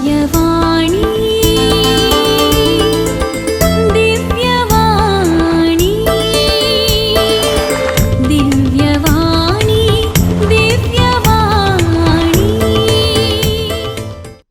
दिव्यवाणी, दिव्यवाणी, दिव्यवाणी, दिव्यवाणी.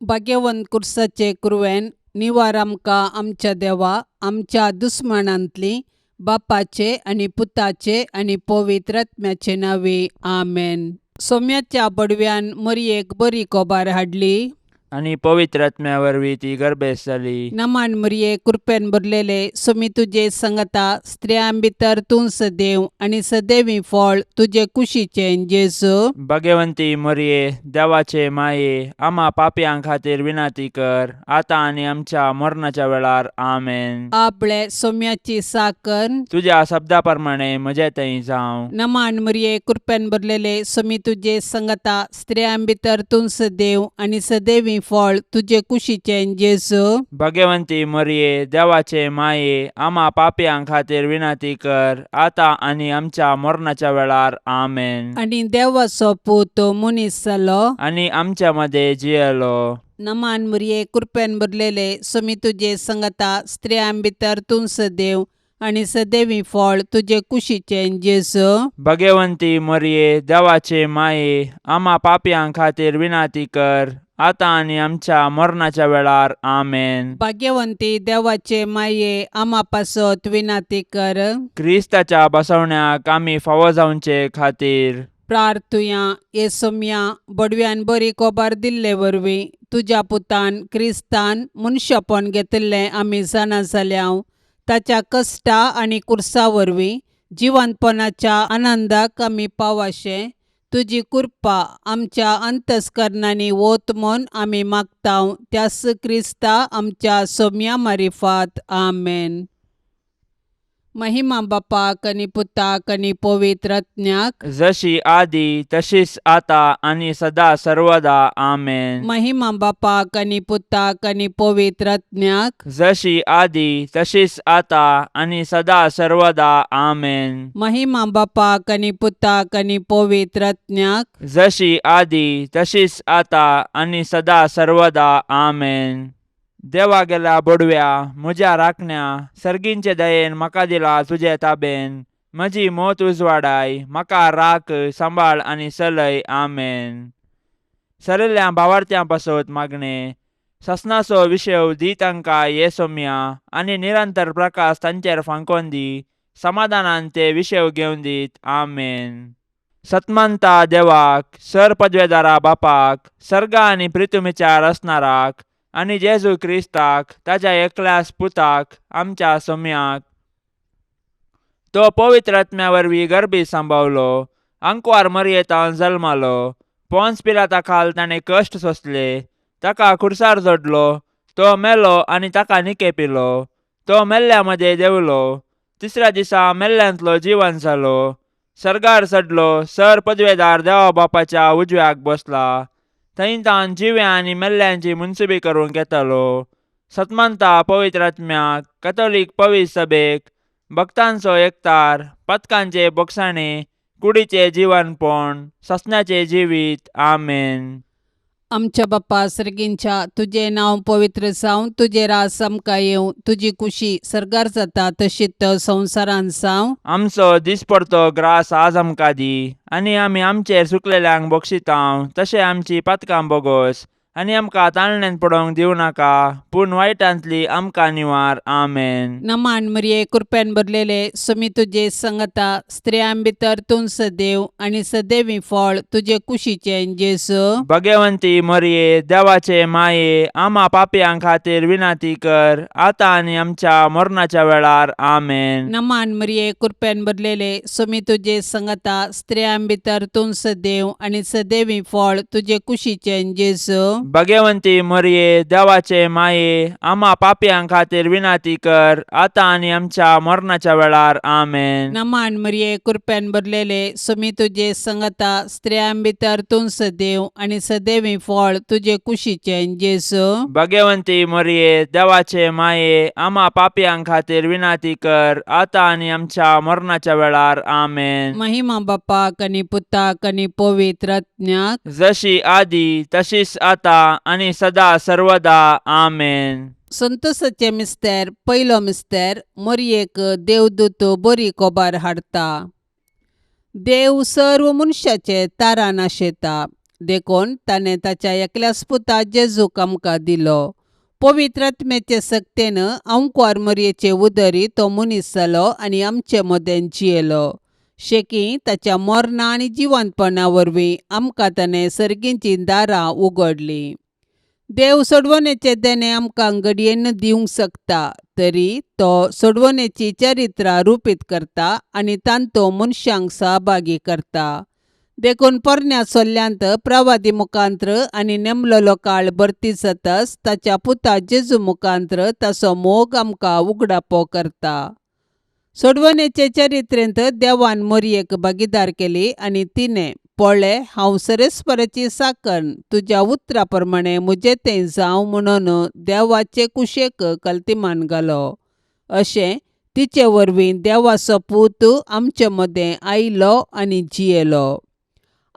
भाग्यवंत कुर्साचे कुरवेन निवार आमकां आमच्या देवा आमच्या दुस्मानांतली बापाचे आनी पुताचे आनी पवित्र आत्म्याचे नांवे आमेन. सोम्याच्या बडव्यान मरयेक बरी कोबार हाडली आनी पवित्र आत्म्या वरवीं ती गर्भेस्त जाली. नमान मरये, कृपेन भरलेले, सोमी तुजे संगता, स्त्रियां भितर तूं सदैव आनी सदैवी फळ तुजे कुशीचें जेजू. भगवंती मरये, देवाचे माये, आमा पापयां खातीर विनंती कर, आतां आनी आमच्या मरणाच्या वेळार. आमेन. आपले सोम्याची साकर. तुज्या शब्दा प्रमाणे म्हजे थंय जावं. नमान मरये, कृपेन भरलेले, सोमी तुजे संगता, स्त्रियां भितर तूं सदैव आनी सदैवी फळ तुजे कुशीचें जेजू. भगवंती मरये, देवाचे माये, आमा पापयां खातीर विनंती कर, आतां आनी आमच्या मरणाच्या वेळार. आमेन. आनी देवाचो पूत मनीस जालो आनी आमच्या मदें जियेलो. नमान मरये, कृपेन भरलेले, सोमी तुजे संगता, स्त्रियां भितर तूं सदैव आनी सदैवी फळ तुजे कुशीचें जेजू. भगवंती मरये, देवाचे माये, आमा पापयां खातीर विनंती कर, आतां आनी आमच्या मरणाच्या वेळार. आमेन. भाग्यवंती देवाचे माये, आमा पासत विनंती कर. क्रिस्ताच्या बसवण्याक आमी फावो जावचे खातीर प्रार्थुया. हे सोम्या, बडव्यान बरी कोबार दिल्ले वरवीं तुज्या पुतान क्रिस्तान मनशापण घेतिल्लें आमी जाणा जाल्या. ताच्या कश्टा आनी कुर्सा वरवीं जिवंतपणाच्या आनंदाक आमी पावाशें तुजी कृपा आमच्या अंतस्करणांनी वत म्हूण आमी मागता, त्यास क्रिस्ता आमच्या सोम्या मारिफात. आमेन. महिमा बापाक आनी पुताक आनी पवित्र आत्म्याक. जशी आदी तशीच आता आनी सदा सर्वदा. आमेन. महिमा बापाक आनी पुताक आनी पवित्र आत्म्याक. जशी आदी तशीच आता आनी सदा सर्वदा. आमेन. महिमा बापाक आनी पुताक आनी पवित्र आत्म्याक. जशी आदी तशीच आता आनी सदा सर्वदा. आमेन. देवा गेल्या बडव्या, म्हज्या राखण्या, सर्गींचे दयेन म्हाका दिला तुजे ताबेन. म्हजी मोत उजवाडाय, म्हाका राख, सांबाळ आनी चलय. आमेन. सरिल्ल्या भावार्थ्यां पासत मागणें. ससनाचो विशेव दी तांकां ये सोम्या आनी निरंतर प्रकाश तांचेर फांकोन दी. समाधानान ते विशेव घेवन दीत. आमेन. सतमंता देवाक, सर पदवेदारा बापाक, सर्गा आनी प्रितुमीच्या रचणाराक आनी जेजू क्रिस्ताक ताच्या एकल्याच पुताक, आमच्या सोम्याक, तो पवित्र आत्म्या वरवीं गर्भी सांबावलो, आंकवार मरयेतान जल्मालो, पोन्स पिलाता खाल ताणें कश्ट सोंसले, ताका खुर्सार जोडलो, तो मेलो आनी ताका निकेपिलो, तो मेल्ल्या मदें देंवलो, तिसऱ्या दिसा मेल्ल्यांतलो जिवन जालो, सर्गार चडलो, सर पदवेदार देवा बापाच्या उजव्याक बसला, थंय तावन जिव्या आनी मेल्ल्यांची मुनसुबी करूंक येतालो. सतमंता पवित्र आत्म्याक, कथोलीक पवित्र सभेक, भक्तांचो एकतार, पथकांचे बोगसाणे, कुडीचे जिवनपण, ससण्याचे जिवीत. आमेन. आमच्या बाप्पा सर्गींच्या, तुजें नांव पवित्र जावं, तुजें राज आमकां येवं, तुजी कुशी सर्गार जाता तशीच संवसारांत जावं. आमचो दिसपडतो ग्रास आज आमकां दी आनी आमी आमचेर चुकलेल्यांक बक्षितांव तशें आमची पातकां बोगोस आनी आमकां ताळण्यांत पडोवंक दिवं नाका, पूण वायटांतली आमकां निवार. आमेन. नमान मरिये, कृपेन भरलेले, सुमी तुजे संगता, स्त्रियां भितर तूं सदैव आनी सदैवी फळ तुजे कुशीचें जेजू. भगवंती मरिये, देवाचे माये, आमा पापयां खातीर विनंती कर, आतां आनी आमच्या मरणाच्या वेळार. आमेन. नमान मरिये, कृपेन भरलेले, सुमी तुजे संगता, स्त्रियां भितर तूं सदैव आनी सदैवी फळ तुजे कुशीचें जेजू. भगवंती मरिये, देवाचे माये, आमा पापयां खातीर विनंती कर, आतां आनी आमच्या मरणाच्या वेळार. आमेन. नमान मरिये, कृपेन भरलेले, सुमी तुजे संगता, स्त्रियां भितर तूं सदैव आनी सदैवी फळ तुजे कुशीचें जेजू. भगवंती मरिये, देवाचे माये, आमा पापयां खातीर विनंती कर, आतां आनी आमच्या मरणाच्या वेळार. आमेन. महिमा बापाक आनी पुताक आनी पवित्र आत्म्याक. जशी आदी तशीच आता आनी सदा सर्वदा आमेन. संतोसाचें मिस्तेर. पयलो मिस्तेर. मोरयेक देवदूत बरी कोबार हाडटा. देव सर्व मनशाचे तारान आशेता, देखून ताणें ताच्या एकल्याच पुता जेजूक आमकां दिलो. पवित्र आत्म्याचे सक्तेन अंकवार मोरयेचे उदरी तो मनीस जालो आनी आमचे मदें जियेलो. शेकी ताच्या मरणा आनी जिवंतपणा वरवीं आमकां ताणें सर्गीचीं दारां उगडलीं. देव सोडवणेचें देणें आमकां घडयेन दिवंक शकता, तरी तो सोडवणेची चरित्रां रुपीत करता आनी तांतो मनशांक सहभागी करता. देखून पोरण्या सोल्ल्यांत प्रवादी मुखांत्र आनी नेमलेलो काळ भरती जातच ताच्या पुता जेजू मुखांत्र ताचो मोग आमकां उगडापो करता. सोडवणेचे चरित्रेंत देवान मोरयेक भागीदार केली आनी तिणें पळय, हांव सरेस्पराची साकन, तुज्या उतरा प्रमाणें म्हजें तें जावं म्हणून देवाचे कुशेक कल्तिमान घालो. अशें तिचे वरवीं देवाचो पूत आमचे मदें आयलो आनी जियेलो.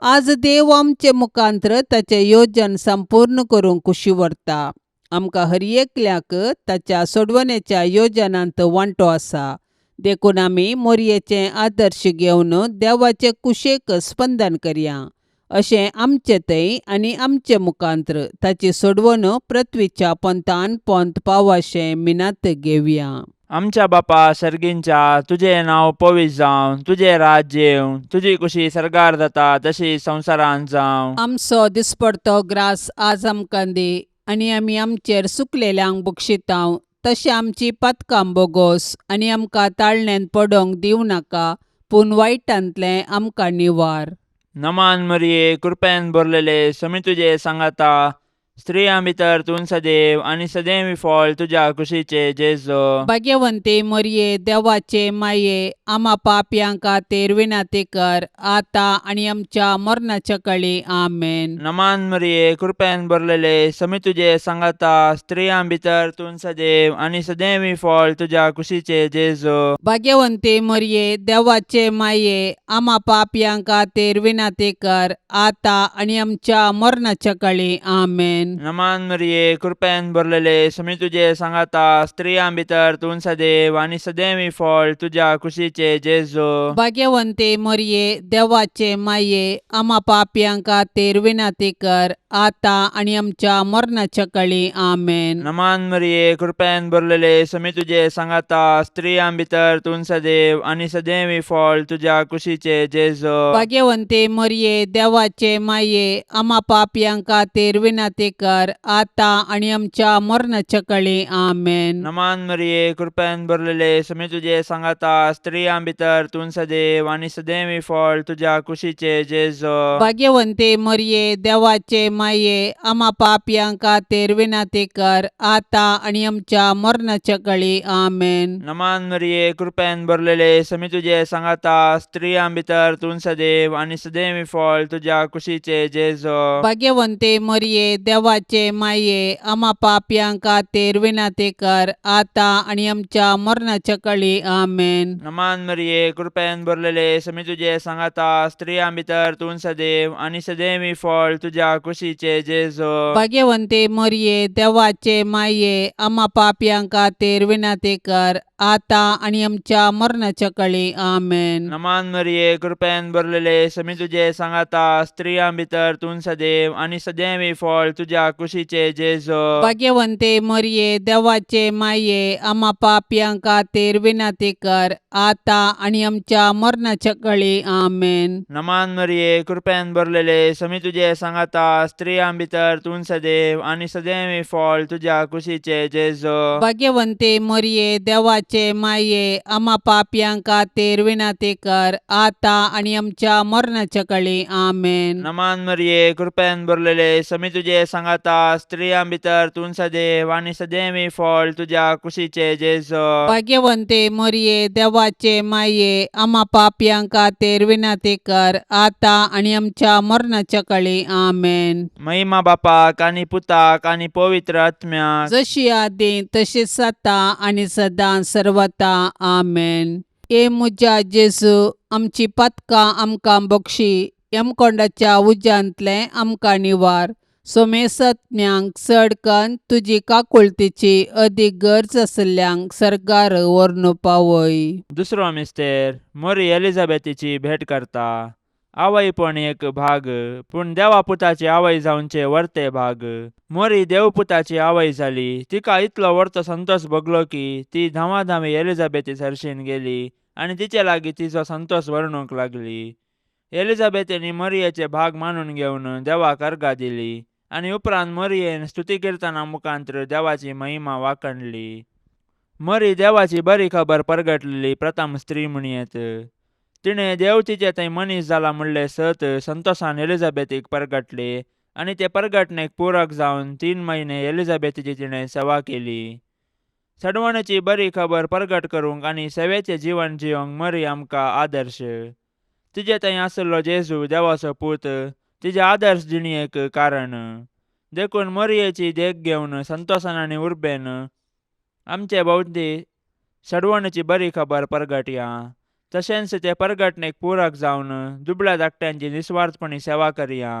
आज देव आमचे मुखांत्र ताचें योजन संपूर्ण करूंक कुशी व्हरता. आमकां हर एकल्याक ताच्या सोडवणेच्या योजनांत वांटो आसा, देखून आमी मोरयेचें आदर्श घेवन देवाचे कुशेक स्पंदन करया. अशें आमचे थंय आनी आमचे मुखांत्र ताची सोडवण पृथ्वीच्या पोंतान पोंत पावाशें मिनात घेवया. आमच्या बापा सर्गींच्या, तुजें नांव पवित्र जावं, तुजें राज्य येवं, तुजी कुशी सर्गार जाता तशी संवसारांत जावं. आमचो दिसपडतो ग्रास आज आमकां दी आनी आमी आमचेर सुकलेल्यांक बक्षितांव तशें आमची पातकां बोगोस आनी आमकां ताळण्यांत पडोंक दिवं नाका, पूण वायटांतलें आमकां निवार. नमान मरिये, कृपेन भरलेले, समी तुजे सांगाता, स्त्रियां भितर तूं सदैव आनी सदैव फळ तुज्या कुशीचे जेजो. भाग्यवंती मोरये, देवाचे माये, आमा पापयां खातीर विनंती कर, आतां आनी आमच्या मरणाच्या कळी. आमेन. नमान मरिये, कृपेन भरलेले, समी तुजे सांगाता, स्त्रियां भितर तूं सदैव आनी सदैव फळ तुज्या कुशीचे जेजो. भाग्यवंती मोरये, देवाचे माये, आमा पापयां खातीर विनंती कर, आतां आनी आमच्या मरणाच्या कळी. आमेन. नमान मरिये, कृपेन भरलेले, समी तुजे सांगाता, स्त्रियां भितर तूं सदैव आनी सदैव फळ तुज्या कुशीचे जेजो. भाग्यवंती मोरये, देवाचे माये, आमा पापयां खातीर विनंती कर, आतां आनी आमच्या मरणाच्या कळी. आमेन. नमान मरिये, कृपेन भरलेले, समी तुजे सांगाता, स्त्रियां भितर तूं सदैव आनी सदैव फळ तुज्या कुशीचे जेजो. भाग्यवंती मोरये, देवाचे माये, आमा पापयां खातीर विनंती कर, आतां आनी आमच्या मरणाच्या कळी. आमेन. नमान मरिये, कृपेन भरलेले, समी तुजे सांगाता, स्त्रियां भितर तूं सदैव आनी सदैव फळ तुज्या कुशीचे जेजो. भाग्यवंती मोरये, देवाचे माये, आमा पापयां खातीर विनंती कर, आतां आनी आमच्या मरणाच्या कळी. आमेन. नमान मरिये, कृपेन भरलेले, समी तुजे सांगाता, स्त्रियां भितर तूं सदैव आनी सदैव फळ तुज्या कुशीचे जेजो. भाग्यवंती मोरये, देवाचे माये, आमा पापयां खातीर विनंती कर, आतां आनी आमच्या मरणाच्या कळी. आमेन. नमान मरिये, कृपेन भरलेले, समी तुजे सांगाता, स्त्रियां भितर तूं सदैव आनी सदैव फळ तुज्या कुशीचे जेजो. भाग्यवंती मोरये, देवाचे माये, आमा पापयां खातीर विनंती कर, आतां आनी आमच्या मरणाच्या कळी. आमेन. नमान मरिये, कृपेन भरलेले, समी तुजे सांगाता, स्त्रियां भितर तूं सदैव आनी सदैव फळ तुज्या कुशीचे जेजो. भाग्यवंती मोरये, देवाचे माये, आमा पापयां खातीर विनंती कर, आतां आनी आमच्या मरणाच्या कळी. आमेन. नमान मरिये, कृपेन भरलेले, समी तुजे सांगाता, स्त्रियां भितर तूं सदैव आनी सदैव फळ तुज्या कुशीचे जेजो. भाग्यवंती मोरये, देवाचे माये, आमा पापयां खातीर विनंती कर, आतां आनी आमच्या मरणाच्या कळी. आमेन. नमान मरिये, कृपेन भरलेले, समी तुजे सांगाता, स्त्रियां भितर तूं सदैव आनी सदैव फळ तुज्या कुशीचे जेजो. भाग्यवंती मोरये, देवाचे माये, आमा पापयां खातीर विनंती कर, आतां आनी आमच्या मरणाच्या कळी. आमेन. महिमा बापाक आनी पुताक आनी पवित्र आत्म्याक, जशी आदी तशीच आतां आनी सदां सर्वता. आमेन. ए म्हज्या जेजू, आमची पातकां आमकां बक्षी, यमकोंडाच्या उज्यांतलें आमकां निवार. सोमेसत्म्यांक चड कन्न तुजी काकुळतीची अदीक गरज आशिल्ल्यांक सर्गार व्हरून पावय. दुसरो मिस्तेर मोरी एलिझाबेथीची भेट करता. आवयपण एक भाग, पूण देवा पुताची आवय जावचे वर्ते भाग. मोरी देवपुताची आवय जाली. तिका इतलो वर्तो संतोष भोगलो की ती धांवाधांवी एलिझाबेथी सरशीन गेली आनी तिचे लागीं तिचो संतोष वर्णूंक लागली. एलिझाबेथीन मरियेचे भाग मानून घेवन देवाक अर्गां दिली आनी उपरांत मरियेन स्तुती किर्तना मुखांत्र देवाची महिमा वाखणली. मरी देवाची बरी खबर परगटलेली प्रथम स्त्री म्हणयेत. तिणें देव तिचे थंय मनीस जाला म्हणलें सत संतोषान एलिझाबेथीक परगटले आनी ते परगटणेक पूरक जावन 3 म्हयने एलिझाबेथीची तिणें सेवा केली. सडवणेची बरी खबर परगट करूंक आनी सेवेचें जिवन जियोंक मरी आमकां आदर्श. तिजे थंय आशिल्लो जेजू देवाचो पूत तिजे आदर्श जिणेक कारण. देखून मरियेची देख घेवन संतोषान आनी उर्बेन आमचे भोंवती सडवणेची बरी खबर परगटया. तशेंच ते परगटणेक पूरक जावन दुबळ्या धाकट्यांची निस्वार्थपणी सेवा करया.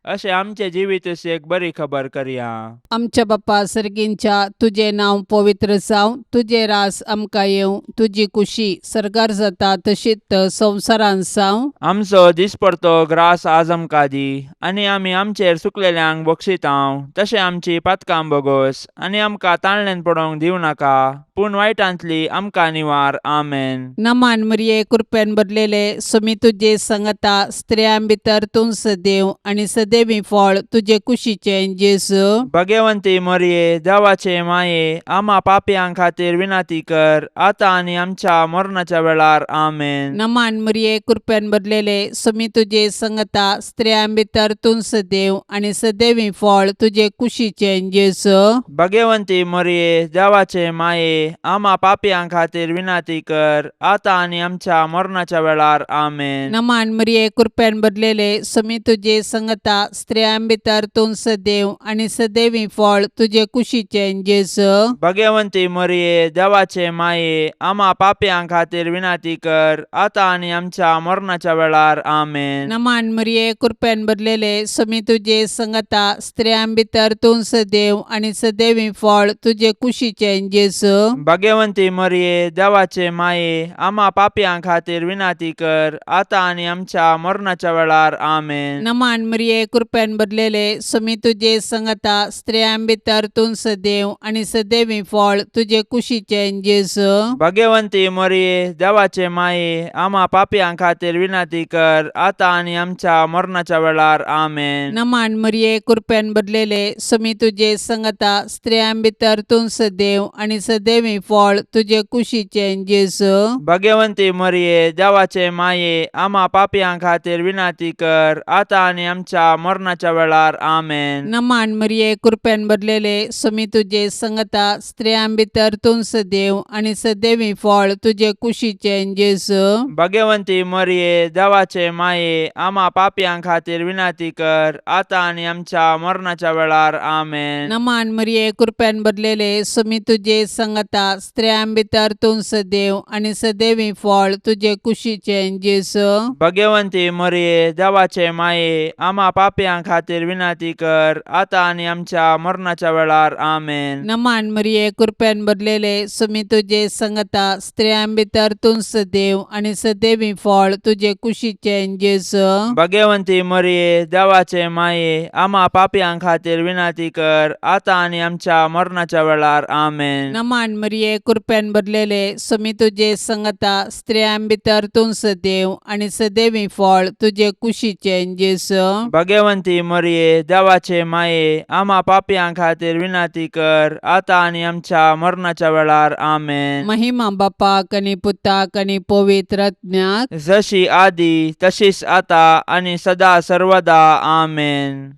अशें आमचें जिवीत एक बरी खबर करया. आमच्या बापा सर्गींच्या, तुजें नांव पवित्र जावं, तुजें रास आमकां येवं, तुजी कुशी सर्गार जाता तशीच संवसारांत जावं. आमचो दिसपडतो ग्रास आज आमकां दी आनी आमी आमचेर चुकलेल्यांक बक्षितांव तशें आमची पातकां बोगोस आनी आमकां ताळण्यान पडोवंक दिवं नाका, पूण वायटांतली आमकां निवार. आमेन. नमान मरिये, कृपेन भरलेले, सुमी तुजे संगता, स्त्रियां भितर तूं सदैव आनी सदैवी फळ तुजे कुशीचें जेजू. भगवंती मरिये, देवाचे माये, आमा पापयां खातीर विनंती कर, आतां आनी आमच्या मरणाच्या वेळार. आमेन. नमान मरिये, कृपेन भरलेले, सुमी तुजे संगता, स्त्रियां भितर तूं सदैव आनी सदैवी फळ तुजे कुशीचें जेजू. भगवंती मरिये, देवाचे माये, आमा पापयां खातीर विनंती कर, आतां आनी आमच्या मरणाच्या वेळार. आमेन. नमान मरिये, कृपेन भरलेले, सुमी तुजे संगता, स्त्रियां भितर तूं सदैव आनी सदैवी फळ तुजे कुशीचें जेजू. भगवंती मरिये, देवाचे माये, आमा पापयां खातीर विनंती कर, आतां आनी आमच्या मरणाच्या वेळार. आमेन. नमान मरिये, कृपेन भरलेले, सुमी तुजे संगता, स्त्रियां भितर तूं सदैव आनी सदैवी फळ तुजे कुशीचें जेजू. भगवंती मरिये, देवाचे माये, आमा पापयां खातीर विनंती कर, आतां आनी आमच्या मरणाच्या वेळार. आमेन. नमान मरिये, कृपेन भरलेले, सुमी तुजे संगता, स्त्रियां भितर तूं सदैव आनी सदैवी फळ तुजे कुशीचें जेजू. भगवंती मरिये, देवाचे माये, आमा पापयां खातीर विनंती कर, आतां आनी आमच्या मरणाच्या वेळार. आमेन. नमान मरिये, कृपेन भरलेले, सुमी तुजे संगता, स्त्रियां भितर तूं सदैव आनी सदैवी फळ तुजे कुशीचें जेजू. भगवंती मरिये, देवाचे माये, आमा पापयां खातीर विनंती कर, आतां आनी आमच्या मरणाच्या वेळार. आमेन. नमान मरिये, कृपेन भरलेले, सुमी तुजे संगता, स्त्रियां भितर तूं सदैव आनी सदैवी फळ तुजे कुशीचें जेजू. भगवंती मरिये, देवाचे माये, आमा पापयां खातीर विनंती कर, आतां आनी आमच्या मरणाच्या वेळार. आमेन. नमान मरिये, कृपेन भरलेले, सुमी तुजे संगता, स्त्रियां भितर तूं सदैव आनी सदैवी फळ तुजे कुशीचें जेजू. भगवंती मरिये, देवाचे माये, आमा पापयां खातीर विनंती कर, आतां आनी आमच्या मरणाच्या वेळार. आमेन. नमान मरिये, कृपेन भरलेले, सुमी तुजे संगता, स्त्रियां भितर तूं सदैव आनी सदैवी फळ तुजे कुशीचें जेजू. भगवंती मरिये, देवाचे माये, आमा पापयां खातीर विनंती कर, आतां आनी आमच्या मरणाच्या वेळार. आमेन. नमान मरिये, कृपेन भरलेले, सुमी तुजे संगता, स्त्रियां भितर तूं सदैव आनी सदैवी फळ तुजे कुशीचें जेजू. भगवंती मरिये, देवाचे माये, आमा पापयां खातीर विनंती कर, आतां आनी आमच्या मरणाच्या वेळार. आमेन. महिमा बापाक आनी पुताक आनी पवित्र आत्म्याक, जशी आदी तशीच आता आनी सदा सर्वदा. आमेन.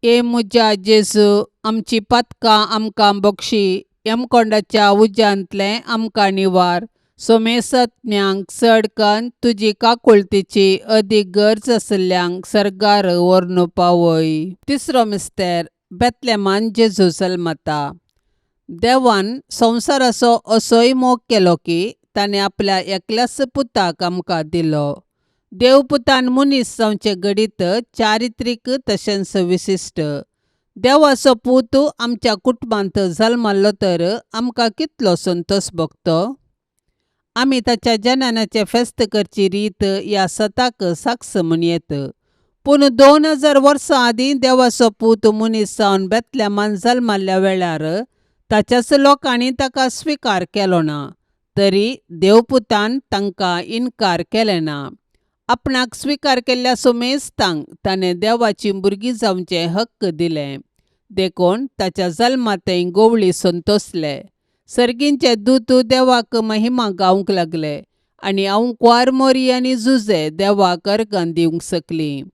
ए म्हज्या जेजू, आमची पातकां आमकां बक्षी, यमकोंडाच्या उज्यांतलें आमकां निवार, सोमेसत्म्यांक चड कन्न तुजी काकुळतीची अदीक गरज आशिल्ल्यांक सर्गार व्हरून पावय. तिसरो मिस्तेर, बेतलेमान जेजू जल्मता. देवान संवसाराचो असोय मोग केलो की ताणें आपल्या एकल्याच पुताक आमकां दिलो. देवपुतान मनीस जावचें घडीत चारित्रीक तशेंच विशिश्ट. देवाचो पूत आमच्या कुटुंबांत जल्मल्लो तर आमकां कितलो संतोश भोगतो. आमी ताच्या जननाचें फेस्त करची रीत ह्या सताक साक्ष म्हूण येत. पूण 2000 वर्सां आदीं देवाचो पूत मनीस जावन बेतलेमान जल्मल्ल्या वेळार ताच्याच लोकांनी ताका स्विकार केलो ना, तरी देवपुतान तांकां इनकार केलें ना. आपणाक स्विकार केल्ल्या सुमेस्तांक ताणें देवाचीं भुरगीं जावचें हक्क दिलें. देखून ताच्या जल्मांतय गोवळी संतोसले. सर्गींचे दूत देवाक महिमा गावंक लागले आनी आंवकुवार मोरी आनी जुजे देवाक अर्गां दिवंक शकलीं.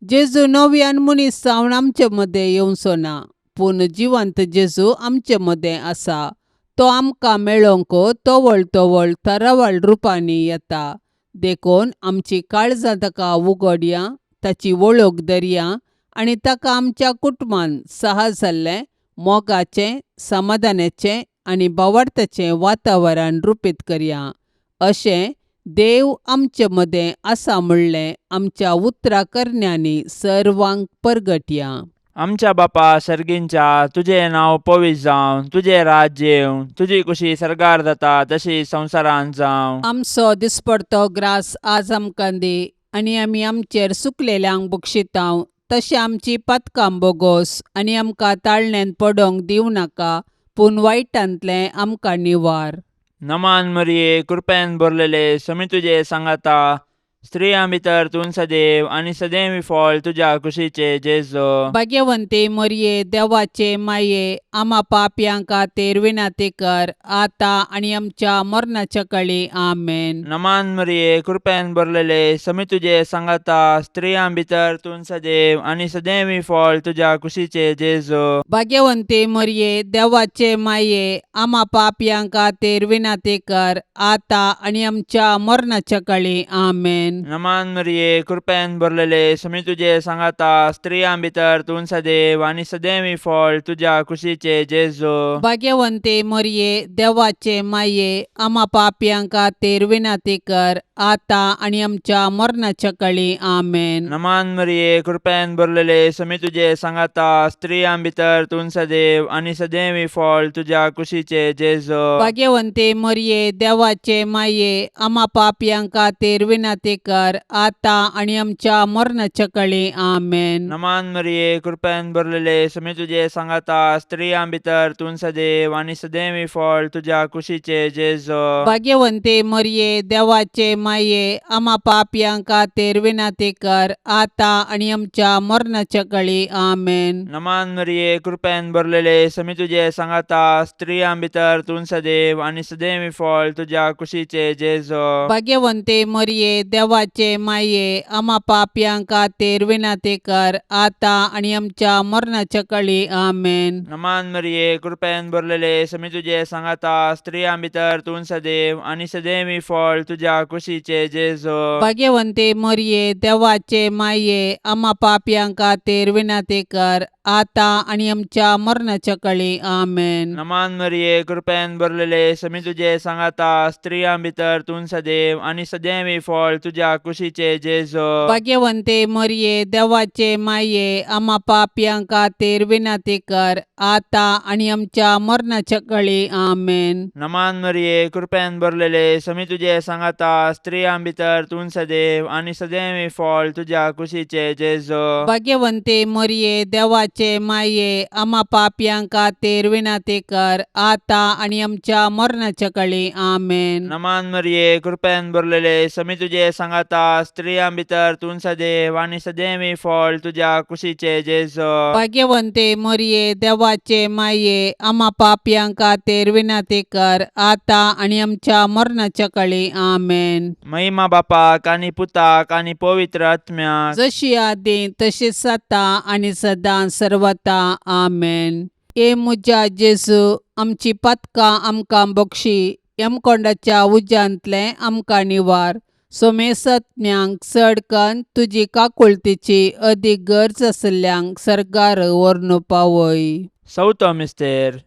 जेजू नव्यान मनीस जावन आमचे मदें येवचो ना, पूण जिवंत जेजू आमचे मदें आसा. तो आमकां मेळोवंक तवळ तवळ तरावळ रुपांनी येता. देखून आमची काळजां ताका उगडया, ताची वळख धरया आनी ताका आमच्या कुटुंबान सहज जाल्लें मोगाचें, समाधानाचें आनी भावार्थाचें वातावरण रुपीत करया. अशें देव आमचे मदें आसा म्हणलें आमच्या उतरा करण्यांनी सर्वांक परगटया. आमच्या बापा सर्गींच्या, तुजें नांव पवित्र जावं, तुजें राज्य येवं, तुजी कुशी सर्गार जाता तशी संवसारांत जावं. आमचो दिसपडतो ग्रास आज आमकां दी आनी आमी आमचेर सुकलेल्यांक बक्षितांव तशें आमची पातकां बोगोस आनी आमकां ताळण्यांत पडोंक दिवं नाका, पूण वायटांतलें आमकां निवार. नमान मरिये, कृपेन भरलेले, समी तुजे सांगाता, स्त्रियां भितर तूं सदैव आनी सदैव फळ तुज्या कुशीचे जेजो. भाग्यवंती मरिये, देवाचे माये, आमा पापयां खातीर विनंती कर आतां आनी आमच्या मरणाच्या कळी. आमेन. नमान मरिये, कृपेन भरलेले, समी तुजे सांगाता, स्त्रियां भितर तूं सदैव आनी सदैव फळ तुज्या कुशीचे जेजो. भाग्यवंती मरिये, देवाचे माये, आमा पापयां खातीर विनंती कर आतां आनी आमच्या मरणाच्या कळी. आमेन. नमान मरिये, कृपेन भरलेले, समी तुजे सांगाता, स्त्रियां भितर तूं सदैव आनी सदैव फळ तुज्या कुशीचे जेजो. भाग्यवंती मरिये, देवाचे माये, आमा पापयां खातीर विनंती कर आतां आनी आमच्या मरणाच्या कळी. आमेन. नमान मरिये, कृपेन भरलेले, समी तुजे सांगाता, स्त्रियां भितर तूं सदैव आनी सदैव फळ तुज्या कुशीचे जेजो. भाग्यवंती मरिये, देवाचे माये, आमा पापयां खातीर विनंती कर आतां आनी आमच्या मरणाच्या कळी. आमेन. नमान मरिये, कृपेन भरलेले, समी तुजे सांगाता, स्त्रियां भितर तूं सदैव आनी सदैव फळ तुज्या कुशीचे जेजो. भाग्यवंती मरिये, देवाचे माये, आमा पापयां खातीर विनंती कर आतां आनी आमच्या मरणाच्या कळी. आमेन. नमान मरिये, कृपेन भरलेले, समी तुजे सांगाता, स्त्रियां भितर तूं सदैव आनी सदैव फळ तुज्या कुशीचे जेजो. भाग्यवंती मरिये, देवाचे माये, आमा पापयां खातीर विनंती कर आतां आनी आमच्या मरणाच्या कळी. आमेन. नमान मरिये, कृपेन भरलेले, समी तुजे सांगाता, स्त्रियां भितर तूं सदैव आनी सदैव फळ तुज्या कुशीचे जेजो. भाग्यवंती मरिये, देवाचे माये, आमा पापयां खातीर विनंती कर आतां आनी आमच्या मरणाच्या कळी. आमेन. नमान मरिये, कृपेन भरलेले, समी तुजे सांगाता, स्त्रियां भितर तूं सदैव आनी सदैव फळ तुज्या कुशीचे जेजो. भाग्यवंती मरिये, देवाचे माये, आमा पापयां खातीर विनंती कर आतां आनी आमच्या मरणाच्या कळी. आमेन. नमान मरिये, कृपेन भरलेले, समी तुजे सांगाता, स्त्रियां भितर तूं सदैव आनी सदैव फळ तुज्या कुशीचे जेजो. भाग्यवंती मरिये, देवाचे माये, आमा पापयां खातीर विनंती कर आतां आनी आमच्या मरणाच्या कळी. आमेन. नमान मरिये, कृपेन भरलेले, समी तुजे सांगाता, स्त्रियां भितर तूं सदैव आनी सदैव फळ तुज्या कुशीचे जेजो. भाग्यवंती मरिये, देवाचे माये, आमा पापयां खातीर विनंती कर आतां आनी आमच्या मरणाच्या कळी. आमेन. महिमा बापाक आनी पुताक आनी पवित्र आत्म्याक, जशी आदीं तशीच आतां आनी सदां सर्वता. आमेन. हे म्हज्या जेजू, आमची पातकां आमकां बक्षी, यमकोंडाच्या उज्यांतलें आमकां निवार, सोमेसत्म्यांक चड कन्न तुजी काकुळतीची अदीक गरज आशिल्ल्यांक सर्गार व्हरून पावय. चवथो मिस्तेर.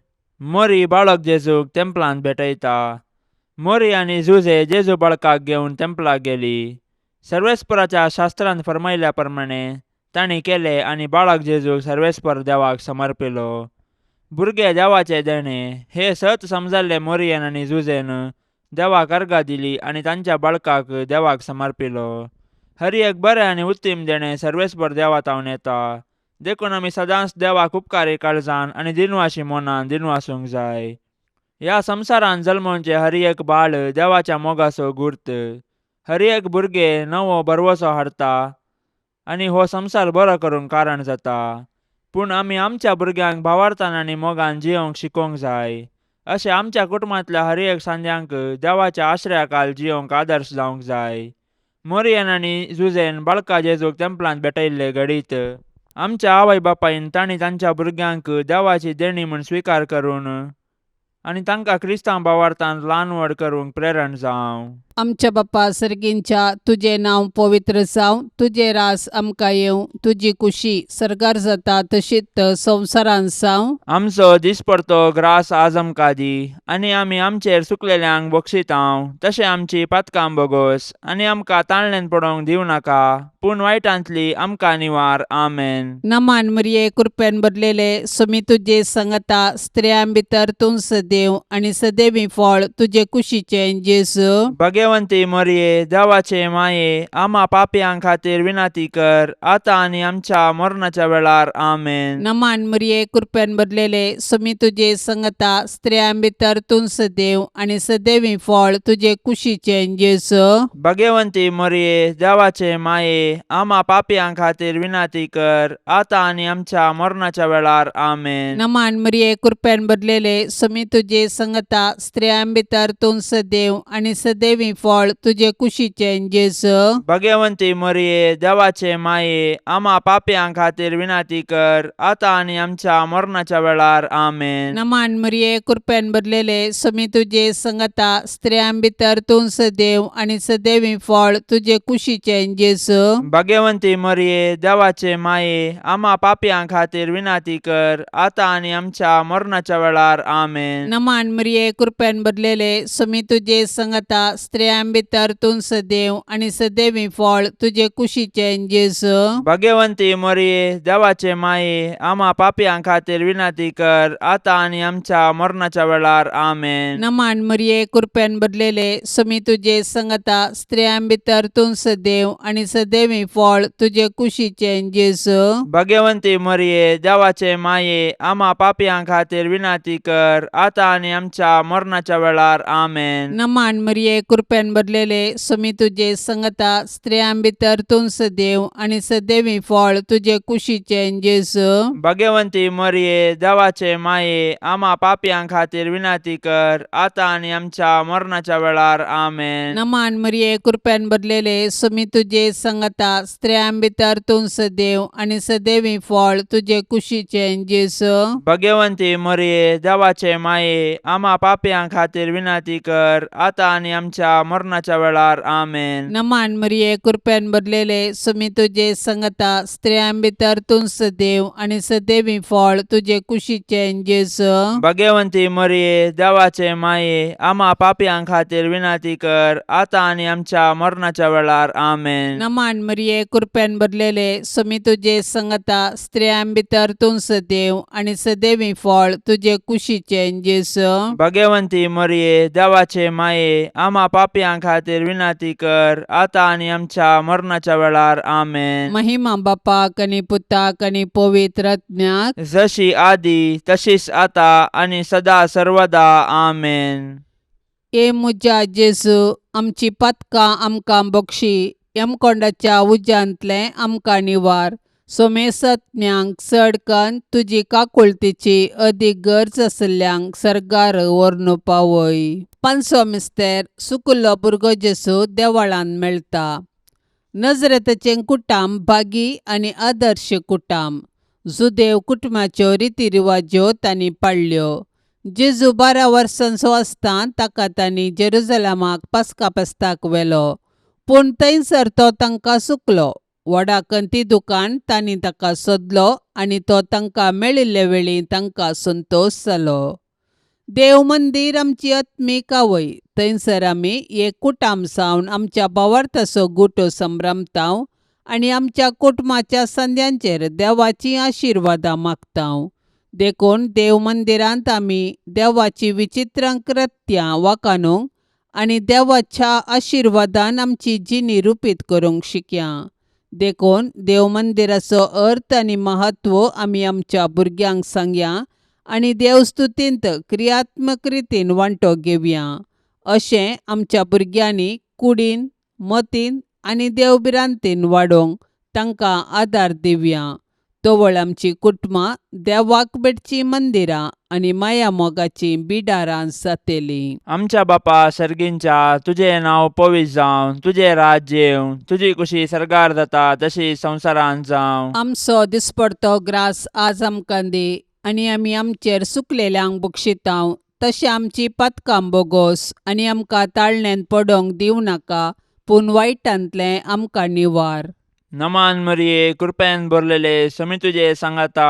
मोरी बाळक जेजूक तेंपलांत भेटयता. मोरी आनी जुजे जेजू बाळकाक घेवन तेंपलाक गेली. सर्वेस्पराच्या शास्त्रान फरमायल्या प्रमाणे तांणी केलें आनी बाळक जेजूक सर्वेस्पर देवाक समर्पिलो. भुरगे देवाचें देणें हें सत समजल्ले मोरयेन आनी जुजेन देवाक अर्गां दिली आनी तांच्या बाळकाक देवाक समर्पिलो. हर एक बरें आनी उत्तीम देणें सर्वेस्पर देवा तावन येता, देखून आमी सदांच देवाक उपकारी काळजान आनी दिनवाशी मनान दिनवासूंक जाय. ह्या संवसारांत जल्मोवचें हर एक बाळ देवाच्या मोगाचो गुर्त. हर एक भुरगें नवो भरवसो हाडटा आनी हो संवसार बरो करूंक कारण जाता. पूण आमी आमच्या भुरग्यांक भावार्थान आनी मोगान जियोवंक शिकोवंक जाय. अशें आमच्या कुटुंबांतल्या हर एक सांद्यांक देवाच्या आश्रयाखाल जियोवंक आदर्श जावंक जाय. मोरयेन आनी जुजेन बाळका जेजूक तेंपलांत भेटयल्ले घडीत आमच्या आवय बापायन तांणी तांच्या भुरग्यांक देवाची देणी म्हूण स्विकार करून आनी तांकां क्रिस्तांव भावार्थान ल्हान व्हड करूंक प्रेरण जावं. आमच्या बापा सर्गींच्या, तुजें नांव पवित्र जावं, तुजें रास आमकां येवं, तुजी कुशी सर्गार जाता तशीच संवसारांत जावं. आमचो दिसपडतो ग्रास आज आमकां दी आनी आमी आमचेर चुकलेल्यांक बक्षितांव तशें आमची पातकां बोगोस आनी आमकां ताळण्यान पडोवंक दिवं नाका, पूण वायटांतली आमकां निवार. आमेन. नमान मरिये, कृपेन भरलेले, सुमी तुजे संगता, स्त्रियां भितर तूं सदैव आनी सदैवी फळ तुजे कुशीचें जेजू. भगवंती मोरये, देवाचे माये, आमा पापयां खातीर विनंती कर, आतां आनी आमच्या मरणाच्या वेळार. आमेन. नमान मरिये, कृपेन भरलेले, सुमी तुजे संगता, स्त्रियां भितर तूं सदैव आनी सदैवी फळ तुजे कुशीचें जेजू. भगवंती मोरये, देवाचे माये, आमा पापयां खातीर विनंती कर, आतां आनी आमच्या मरणाच्या वेळार. आमेन. नमान मरिये, कृपेन भरलेले, सुमी तुजे संगता, स्त्रियां भितर तूं सदैव आनी सदैवी फळ तुजे कुशीचें जेजू. भगवंती मोरये, देवाचे माये, आमा पापयां खातीर विनंती कर, आतां आनी आमच्या मरणाच्या वेळार. आमेन. नमान मरिये, कृपेन भरलेले, सुमी तुजे संगता, स्त्रियां भितर तूं सदैव आनी सदैवी फळ तुजे कुशीचें जेजू. भगवंती मोरये, देवाचे माये, आमा पापयां खातीर विनंती कर, आतां आनी आमच्या मरणाच्या वेळार. आमेन. नमान मरिये, कृपेन भरलेले, सुमी तुजे संगता, स्त्रियां भितर तूं सदैव आनी सदैवी फळ तुजे कुशीचें जेजू. भगवंती मोरये, देवाचे माये, आमा पापयां खातीर विनंती कर, आतां आनी आमच्या मरणाच्या वेळार. आमेन. नमान मरिये, कृपेन भरलेले, सुमी तुजे संगता, स्त्रियां भितर तूं सदैव आनी सदैवी फळ तुजे कुशीचें जेजू. भगवंती मोरये, देवाचे माये, आमा पापयां खातीर विनंती कर, आतां आनी आमच्या मरणाच्या वेळार. आमेन. नमान मरिये, कृपेन भरलेले, सुमी तुजे संगता, स्त्रियां भितर तूं सदैव आनी सदैवी फळ तुजे कुशीचें जेजू. भगवंती मोरये, देवाचे माये, आमा पापयां खातीर विनंती कर, आतां आनी आमच्या मरणाच्या वेळार. आमेन. नमान मरिये, कृपेन भरलेले, सुमी तुजे संगता, स्त्रियां भितर तूं सदैव आनी सदैवी फळ तुजे कुशीचें जेजू. भगवंती मोरये, देवाचे माये, आमा पापयां खातीर विनंती कर, आतां आनी आमच्या मरणाच्या वेळार. आमेन. नमान मरिये, कृपेन भरलेले, सुमी तुजे संगता, स्त्रियां भितर तूं सदैव आनी सदैवी फळ तुजे कुशीचें जेजू. भगवंती मोरये, देवाचे माये, आमा पापयां खातीर विनंती कर, आतां आनी आमच्या मरणाच्या वेळार. आमेन. नमान मरिये, कृपेन भरलेले, सुमी तुजे संगता, स्त्रियां भितर तूं सदैव आनी सदैवी फळ तुजे कुशीचें जेजू. भगवंती मोरये, देवाचे माये, आमा पापयां खातीर विनंती कर, आतां आनी आमच्या मरणाच्या वेळार. आमेन. महिमा बापाक आनी पुताक आनी पवित्र आत्म्याक, जशी आदी तशीच आता आनी सदा सर्वदा. आमेन. ए म्हज्या जेजू, आमची पातकां आमकां बक्षी, यमकोंडाच्या उज्यांतलें आमकां निवार, सोमेसत्म्यांक चड कन्न तुजी काकुळतीची अदीक गरज आशिल्ल्यांक सर्गार व्हरून पावय. पांचवो मिस्तेर, सुकुल्लो भुरगो जेजू देवळांत मेळटा. नजरेताचें कुटाम भागी आनी आदर्श कुटाम. जुदेव कुटुंबाच्यो रिती रिवाज्यो तांणी पाळ्ळ्यो. जेजू 12 वर्सांचो आसतना ताका तांणी जेरुजलमाक पास्का फेस्ताक व्हेलो, पूण थंयसर तो तांकां चुकलो. व्हडा कंती दुकान तांणी ताका सोदलो आनी तो तांकां मेळिल्ले वेळी तांकां संतोश जालो. देव मंदीर आमची आत्मीक आवय, थंयसर आमी एक कुटाम जावन आमच्या भावार्थाचो गुटो संभ्रमताव आनी आमच्या कुटुंबाच्या संद्यांचेर देवाचीं आशिर्वादां मागता. देखून देव मंदिरांत आमी देवाची विचित्र कृत्यां वाखाणूंक आनी देवाच्या आशिर्वादान आमची जिणी रुपीत करूंक शिकया. देखून देव मंदिराचो अर्थ आनी म्हत्व आमी आमच्या भुरग्यांक सांगया आनी देवस्तुतींत क्रियात्मक रितीन वांटो घेवया. अशें आमच्या भुरग्यांनी कुडीन, मतीन आनी देवभिरांतीन वाडोवंक तांकां आदार दिवया. तवळ आमची कुटुंबां देवाक भेटचीं मंदिरां आनी माया मोगाचीं बिडारां जातलीं. आमच्या बापा सर्गींच्या, तुजें नांव पवित्र जावं, तुजें राज्य येवं, तुजी कुशी सर्गार जाता तशी संवसारांत जावं. आमचो दिसपडतो ग्रास आज आमकां दी आनी आमी आमचेर सुकलेल्यांक बक्षितांव तशें आमची पातकां बोगोस आनी आमकां ताळण्यांत पडोवंक दिवं नाका, पूण वायटांतलें आमकां निवार. नमान मरिये, कृपेन भरलेले, समी तुजे सांगाता,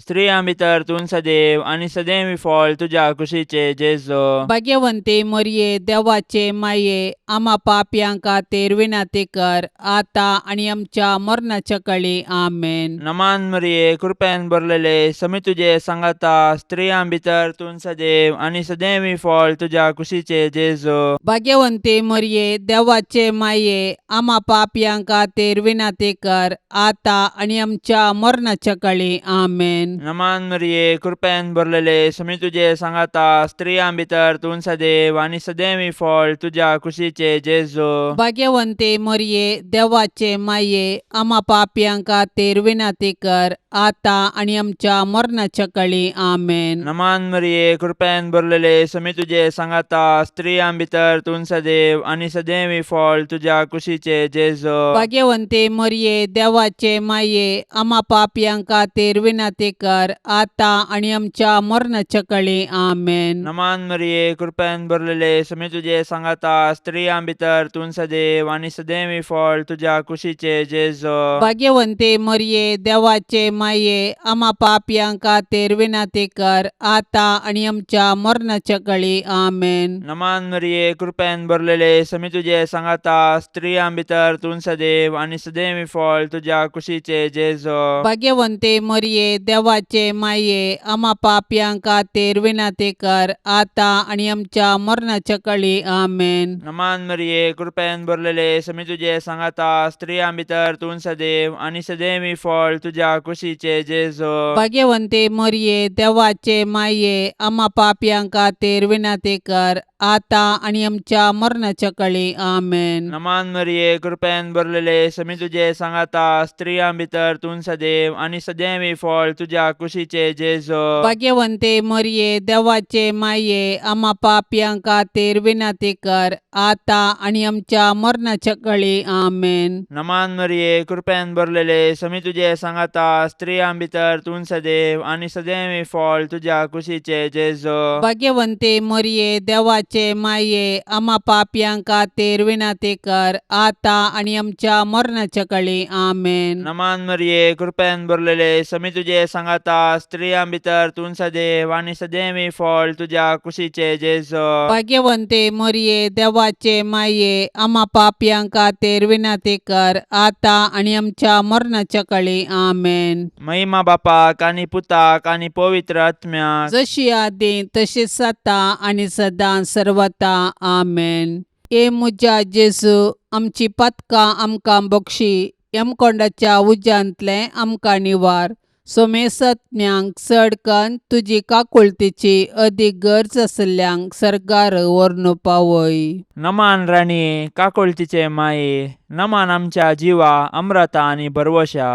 स्त्रियां भितर तूं सदैव आनी सदैव फळ तुज्या कुशीचे जेजो. भाग्यवंती मरिये, देवाचे माये, आमा पापयां खातीर विनंती कर, आतां आनी आमच्या मरणाच्या कळी. आमेन. नमान मरिये, कृपेन भरलेले, समी तुजे सांगाता, स्त्रियां भितर तूं सदैव आनी सदैव फळ तुज्या कुशीचे जेजो. भाग्यवंती मरिये, देवाचे माये, आमा पापयां खातीर विनंती कर, आतां आनी आमच्या मरणाच्या कळी. आमेन. नमान मरिये, कृपेन भरलेले, समी तुजे सांगाता, स्त्रियां भितर तूं सदैव आनी सदैव फळ तुज्या कुशीचे जेजो. भाग्यवंती मरिये, देवाचे माये, आमा पापयां खातीर विनंती कर, आतां आनी आमच्या मरणाच्या कळी. आमेन. नमान मरिये, कृपेन भरलेले, समी तुजे सांगाता, स्त्रियां भितर तूं सदैव आनी सदैव फळ तुज्या कुशीचे जेजो. भाग्यवंती मरिये, देवाचे माये, आमा पापयां खातीर विनंती कर, आतां आनी आमच्या मरणाच्या कळी. आमेन. नमान मरिये, कृपेन भरलेले, समी तुजे सांगाता, स्त्रियां भितर तूं सदैव आनी सदैव फळ तुज्या कुशीचे जेजो. भाग्यवंती मरिये, देवाचे माये, आमा पापयां खातीर विनंती कर, आतां आनी आमच्या मरणाच्या कळी. आमेन. नमान मरिये, कृपेन भरलेले, समी तुजे सांगाता, स्त्रियां भितर तूं सदैव आनी सदैव फळ तुज्या कुशीचे जेजो. भाग्यवंती मरिये, देवाचे माये, आमा पापयां खातीर विनंती कर, आतां आनी आमच्या मरणाच्या कळी. आमेन. नमान मरिये, कृपेन भरलेले, समी तुजे सांगाता, स्त्रियां भितर तूं सदैव आनी सदैव फळ तुज्या कुशीचे जेजो. भाग्यवंती मरिये, देवाचे माये, आमा पापयां खातीर विनंती कर, आतां आनी आमच्या मरणाच्या कळी. आमेन. नमान मरिये, कृपेन भरलेले, समी तुजे सांगाता, स्त्रियां भितर तूं सदैव आनी सदैव फळ तुज्या कुशीचे जेजो. भाग्यवंती मरिये, देवाचे माये, आमा पापयां खातीर विनंती कर, आतां आनी आमच्या मरणाच्या कळी. आमेन. नमान मरिये, कृपेन भरलेले, समी तुजे सांगाता, स्त्रियां भितर तूं सदैव आनी सदैव फळ तुज्या कुशीचे जेजो. भाग्यवंती मरिये, देवाचे माये, आमा पापयां खातीर विनंती कर, आतां आनी आमच्या मरणाच्या कळी. आमेन. नमान मरिये, कृपेन भरलेले, समी तुजे सांगाता, स्त्रियां भितर तूं सदैव आनी सदैव फळ तुज्या कुशीचे जेजो. भाग्यवंती मरिये, देवाचे माये, आमा पापयां खातीर विनंती कर, आतां आनी आमच्या मरणाच्या कळी. आमेन. महिमा बापाक आनी पुताक आनी पवित्र आत्म्याक, जशी आदी तशीच आतां आनी सदां सर्वता. आमेन. ए म्हज्या जेजू, आमची पातकां आमकां बक्षी, यमकोंडाच्या उज्यांतलें आमकां निवार, सोमेसत्म्यांक चड कन्न तुजी काकुळतीची अदीक गरज आशिल्ल्यांक सर्गार व्हरून पावय. नमान राणये, काकुळतीचे माये, नमान आमच्या जिवा अम्रता आनी भरवशा,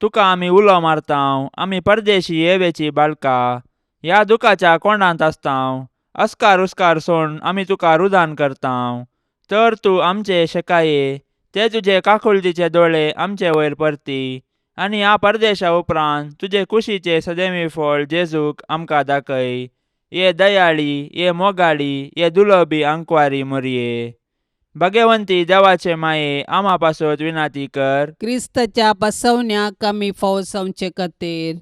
तुका आमी उलो मारतांव, आमी परदेशी येवेची बाळका, ह्या दुखाच्या कोंडांत आसतांव, अस्कार उस्कार सोड आमी तुका रुदान करतांव, तर तूं आमचे शेकाये ते तुजे काकुळतीचे दोळे आमचे वयर परती आनी ह्या परदेशा उपरांत तुजे कुशीचे सदैवी फळ जेजूक आमकां दाखय. ये दयाळी, ये मोगाळी, ये दुलबी आंकवारी मोरये, भगवंती देवाचे माये, आमा पासत विनाती कर. क्रिस्ताच्या बसवण्याक आमी फाव जावचे खातीर.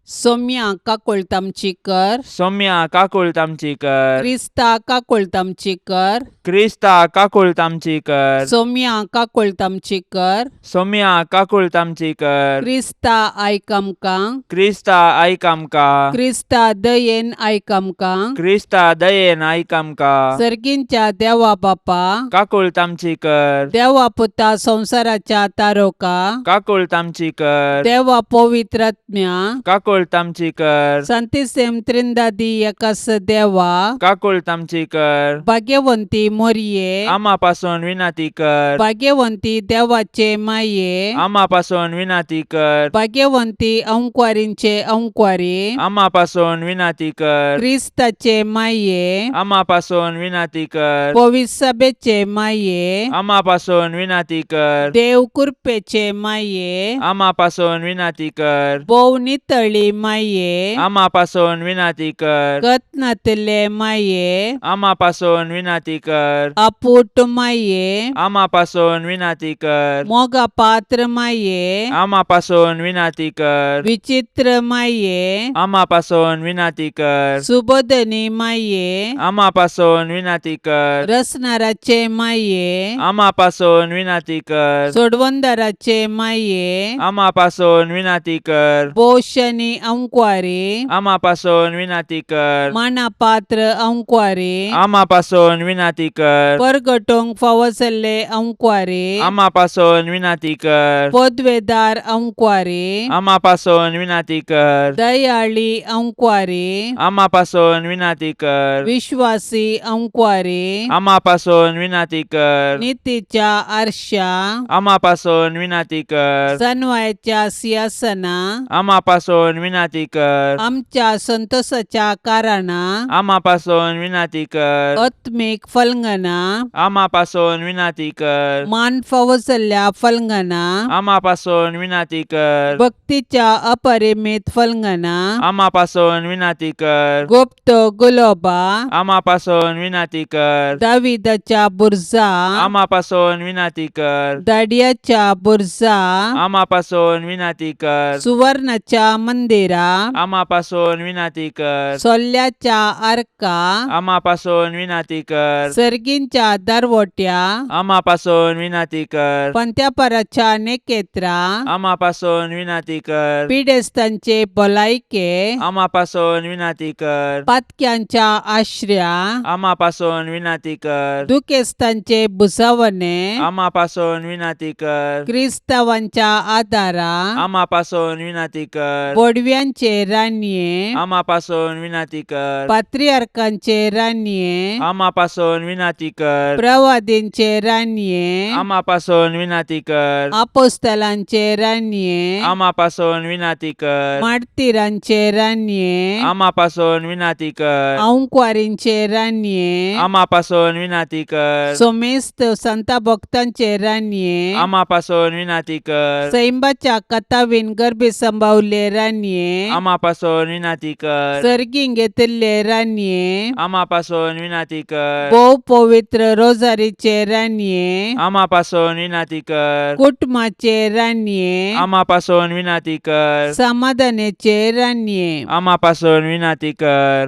सोम्या काकुळट आमची कर. सोम्या काकुळट आमची कर. क्रिस्ता काकुळट आमची कर. क्रिस्ता काकुळट आमची कर. सोम्या काकुळट आमची कर. सोम्या काकुळट आमची कर. क्रिस्ता आयक आमकां. क्रिस्ता आयक आमकां. क्रिस्ता दयेन आयक आमकां. क्रिस्ता दयेन आयक आमकां. सर्गींच्या देवा बापा, काकुळट आमची कर. देवा पुता संवसाराच्या तारोका, काकुळट आमची कर. देवा पवित्रात्म्या, काकुळट आमची कर. संतिसेम त्रिंदादी एकास देवा, काकुळट आमची कर. भाग्यवंती मोरये, आमा पासून विनंती कर. भाग्यवंती देवाचे माये, आमा पासून विनंती कर. भाग्यवंती अंकवारींचे अंकवारी, आमा पासून विनंती कर. क्रिस्ताचे माये, आमा पासून विनंती कर. पविसभेचे माये, आमा पासून विनंती कर. देव कृपेचे माये, आमा पासून विनंती कर. भोव नितळी माये, आमा पासून विनंती कर. गत नातिल्ले माये, आमा पासून विनंती कर. आपूट माये, आमा पासून विनंती कर. मोगा पात्र माये, आमा पासून विनंती कर. विचित्र माये, आमा पासून विनंती कर. सुबोधनी माये, आमा पासून विनंती कर. रसनाराचे माये, आमा पासून विनंती कर. सोडवंदाराचे माये, आमा पासून विनंती कर. पोषणी अंकवारी, आमा पासून विनंती कर. माना पात्र अंकवारी, आमा पासून विनंती कर. परगटोंक फावो जाल्ले अंकवारी, आमा पासून विनंती कर. पदवेदार अंकवारी, आमा पासून विनंती कर. दयाळी अंकवारी, आमा पासून विनंती कर. विश्वासी अंकवारी, आमा पासून विनंती कर. नितीच्या आरशा, आमा पासून विनंती कर. सनवायच्या सिंहासना, आमा पासून विनंती कर. आमच्या संतोषाच्या कारणा, आमा पासून विनंती कर. आत्मीक फलंगना, आमा पासून विनंती कर. मान फावो जाल्ल्या फलंगना, आमा पासून विनंती कर. भक्तीच्या अपरिमित फलंगना, आमा पासून विनंती कर. गुप्त गुलोबा, आमा पासून विनंती कर. दाविदाच्या बुरजा, आमा पासून विनंती कर. दाडियाच्या बुरजा, आमा पासून विनंती कर. सुवर्णाच्या मंदिरा, आमा पासून विनंती कर. सोल्ल्याच्या आर्का, आमा पासून विनंती कर. सर्गींच्या दरवट्या, आमा पासून विनंती कर. पंत्यापराच्या नेकेत्रा, आमा पासून विनंती कर. पिडेस्तांचे भलायके, आमा पासून विनंती कर. पातक्यांच्या आश्र्या, आमा पासून विनंती कर. दुखेस्तांचे भुजावणे, आमा पासून विनंती कर. क्रिस्तावांच्या आदारा, आमा पासून विनंती कर. बोडव्यांचे रानये, आमा पासून विनंती कर. पात्रियार्कांचे रानये, आमा पासून विनंती कर. प्रवादींचे रानये, आमा पासून विनंती कर. आपोस्तलांचे रानये, आमा पासून विनंती कर. मार्तिरांचे रानये, आमा पासून विनंती कर. अंकवारींचे रानये, आमा पासून विनंती कर. सोमेस्त संता भक्तांचे रानये, आमा पासून विनंती कर. सैंबाच्या कथावीन गर्भी संभावले रानये, आमा पासून विनंती कर. सर्गीं घेतिल्ले रानये, आमा पासून विनंती कर. भोव पवित्र रोजारीचे रानये, आमा पासून विनंती कर. कुटुंबाचे रानये, आमा पासून विनंती कर. समाधानाचे रानये, आमा पासून विनंती कर.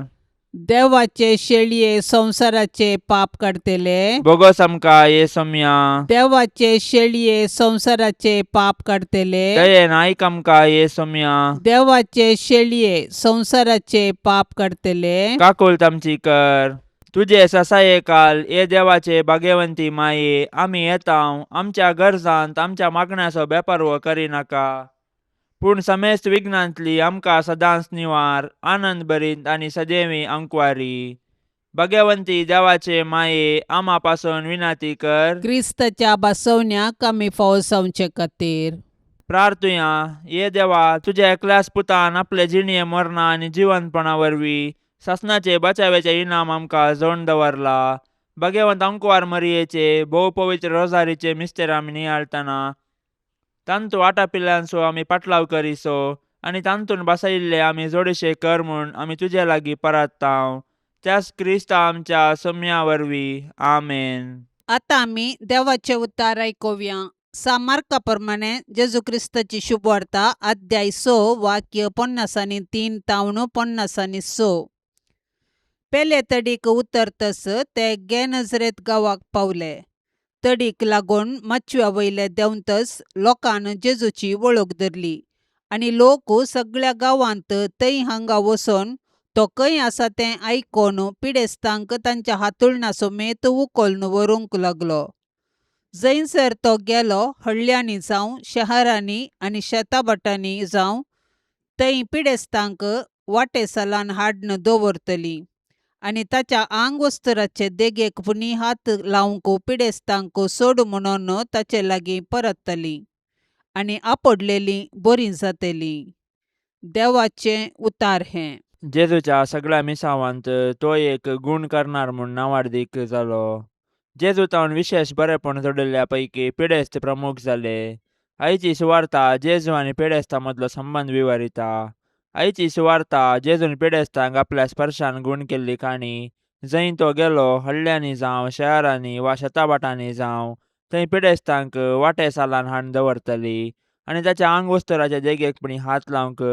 देवाचे शेळये संवसाराचे पाप काडतले, बोगस आमकां ये सोम्या. देवाचे शेळये संवसाराचे पाप काडतले, दयेन आयक आमकां ये सोम्या. देवाचे शेळये संवसाराचे पाप काडतले, काकुळट आमची कर. तुजे ससाये काल ये देवाचे भाग्यवंती माये, आमी येता आमच्या गरजांत आमच्या मागण्याचो बेपारवो करिनाका, पूण समेस्त विघ्नांतली आमकां सदांच निवार, आनंद भरीत आनी सदैवी अंकवारी. भाग्यवंती देवाचे माये, आमा पासून विनंती कर. क्रिस्ताच्या बसवण्याक आमी फावो जावचे खातीर. प्रार्थुया. ये देवा, तुज्या एकल्याच पुतान आपले जिणये मरणा आनी जिवंतपणा वरवीं सासणाचे बचाव्याचे इनाम आमकां जोड दवरला. भाग्यवंत अंकवार मरियेचे भोव पवित्र रोजारीचे मिस्तेर आमी नियाळतना तांतू आटापिल्ल्यांचो आमी पाटलाव करिसो आनी तांतून बसयिल्ले आमी जोडशे कर म्हूण आमी तुजे लागीं परत्तांव, त्याच क्रिस्ता आमच्या सम्या वरवीं. आमेन. आतां आमी देवाचे उतार आयकुया. सा मार्का प्रमाणे जेजू क्रिस्ताची शुभवार्ता अध्याय 6 वाक्य 53 तावन 56. पेले तडीक उतरतस ते गेनजरेत गांवाक पावले. तडीक लागून माचव्या वयले देंवतस लोकान जेजूची वळख धरली आनी लोक सगळ्या गांवांत थंय हांगा वचोन तो खंय आसा तें आयकोन पिडेस्तांक तांच्या हातुळणा समेत उखलून व्हरूंक लागलो. जंयसर तो गेलो हळ्ळ्यांनी जावं शहरांनी आनी शेताभाटांनी जावं थंय पिडेस्तांक वाटेसलान हाडून दवरतलीं आनी ताच्या आंगवस्त्राचे देगेक पुणी हात लावंक पिडेस्तांक सोड म्हणून ताचे लागीं परतलीं आनी आपडलेलीं बरीं जातलीं. देवाचें उतार हें. जेजूच्या सगळ्या मिसावांत तो एक गूण करणार म्हूण नांवाडदीक जालो. जेजू तावन विशेश बरेपण जोडिल्ल्या पैकी पिडेस्त प्रमुख जाले. आयची सुवार्ता जेजू आनी पिडेस्ता मदलो संबंद विवरिता. आयची सुवार्ता जेजून पिडेस्तांक आपल्या स्पर्शान गूण केल्ली काणी, जंय तो गेलो हळ्ळ्यांनी जावं शहरांनी वा शेताभाटांनी जावं थंय पिडेस्तांक वाटे सालान हाडून दवरतली आनी ताच्या आंगवस्त्राच्या देगेक पुणी हात लावंक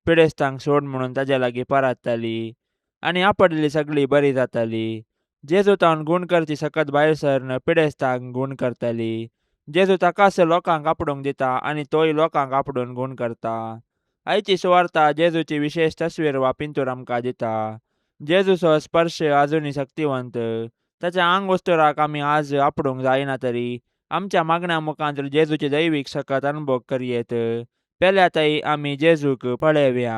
पिडेस्तांक सोड म्हणून ताजे लागीं परतली आनी आपडली सगळी बरी जातली. जेजू तावन गूण करची सकत भायर सरन पिडेस्तांक गूण करतली. जेजू ताकाच लोकांक आपडूंक दिता आनी तोय लोकांक आपडून गूण करता. आयची सुवार्ता जेजूची विशेश तस्वीर वा पिंतूर आमकां दिता. जेजूचो स्पर्श आजुनूय शक्तिवंत. ताच्या आंगवस्त्राक आमी आज आपडूंक जायना तरी आमच्या मागण्या मुखांत जेजूची दैवीक सकत अनुभव करयेत. पेल्या थंय आमी जेजूक पळेवया.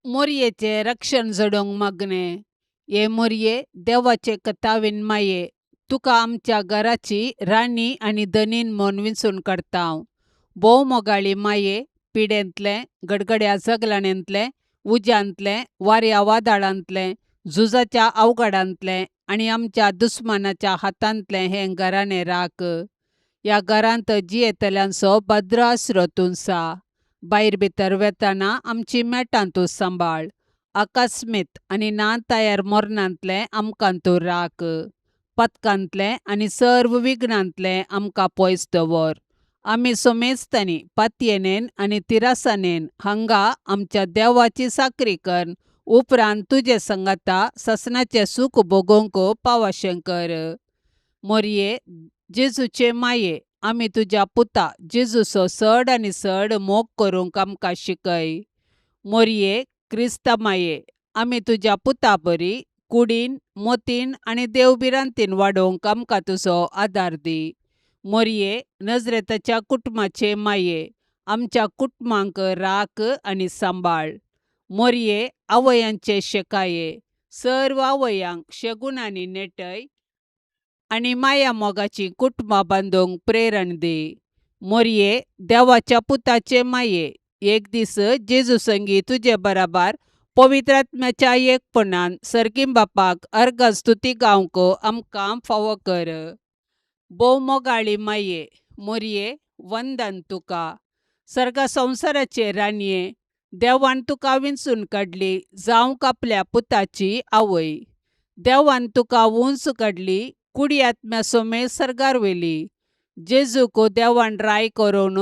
मोरयेचें रक्षण जोडूंक मागणें. हे मोरये देवाचे कथावीन माये, तुका आमच्या घराची राणी आनी धनीन म्हूण विंचून काडटा. भोव मोगाळी माये, पिडेंतलें, गडगड्या जगलाणेंतलें, उज्यांतलें, वाऱ्या वादळांतलें, झुजाच्या अवघडांतलें आनी आमच्या दुस्मानाच्या हातांतलें हें घराणें राख. ह्या घरांत जियेतल्यांचो भद्र आसरो तूं सा. भायर भितर वेताना आमची मेटां तूं सांबाळ. आकस्मीत आनी ना तयार मरणांतलें आमकां तूं राख. पथकांतलें आनी सर्व विघ्नांतलें आमकां पयस दवर. आमी सोमेस्तांनी पातयेनेन आनी तिरासानेन हांगा आमच्या देवाची साकरी कर उपरांत तुजे संगाता ससनाचें सूख भोगोवंक पावाशें कर. मोरये जेजूचे माये, आमी तुज्या पुता जेजूचो चड आनी चड मोग करूंक आमकां शिकय. मोरये क्रिस्ता माये, आमी तुज्या पुता बरी कुडीन मोतीन आनी देवभिरांतीन वाडोवंक आमकां तुजो आदार दी. मोरये नजरेताच्या कुटुंबाचे माये, आमच्या कुटुंबांक राख आनी सांबाळ. मोरये आवयांचे शेकाये, सर्व आवयांक शेगुणांनी नेटय आनी माया मोगाची कुटुंबां बांदूंक प्रेरण दी. मोरये देवाच्या पुताचे माये, एक दीस जेजू संगी तुजे बराबर पवित्र आत्म्याच्या एकपणान सर्गीं बापाक अर्घ स्तुती गावंक आमकां फावो कर. भोव मोगाळी माये, मोरये वंदन तुका. सर्गा संवसाराचे राणये, देवान तुका विंचून काडली जावंक आपल्या पुताची आवय. देवान तुका उंच काडली कुडी आत्म्या सोमे सर्गार व्हेली. जेजूक देवान राय करून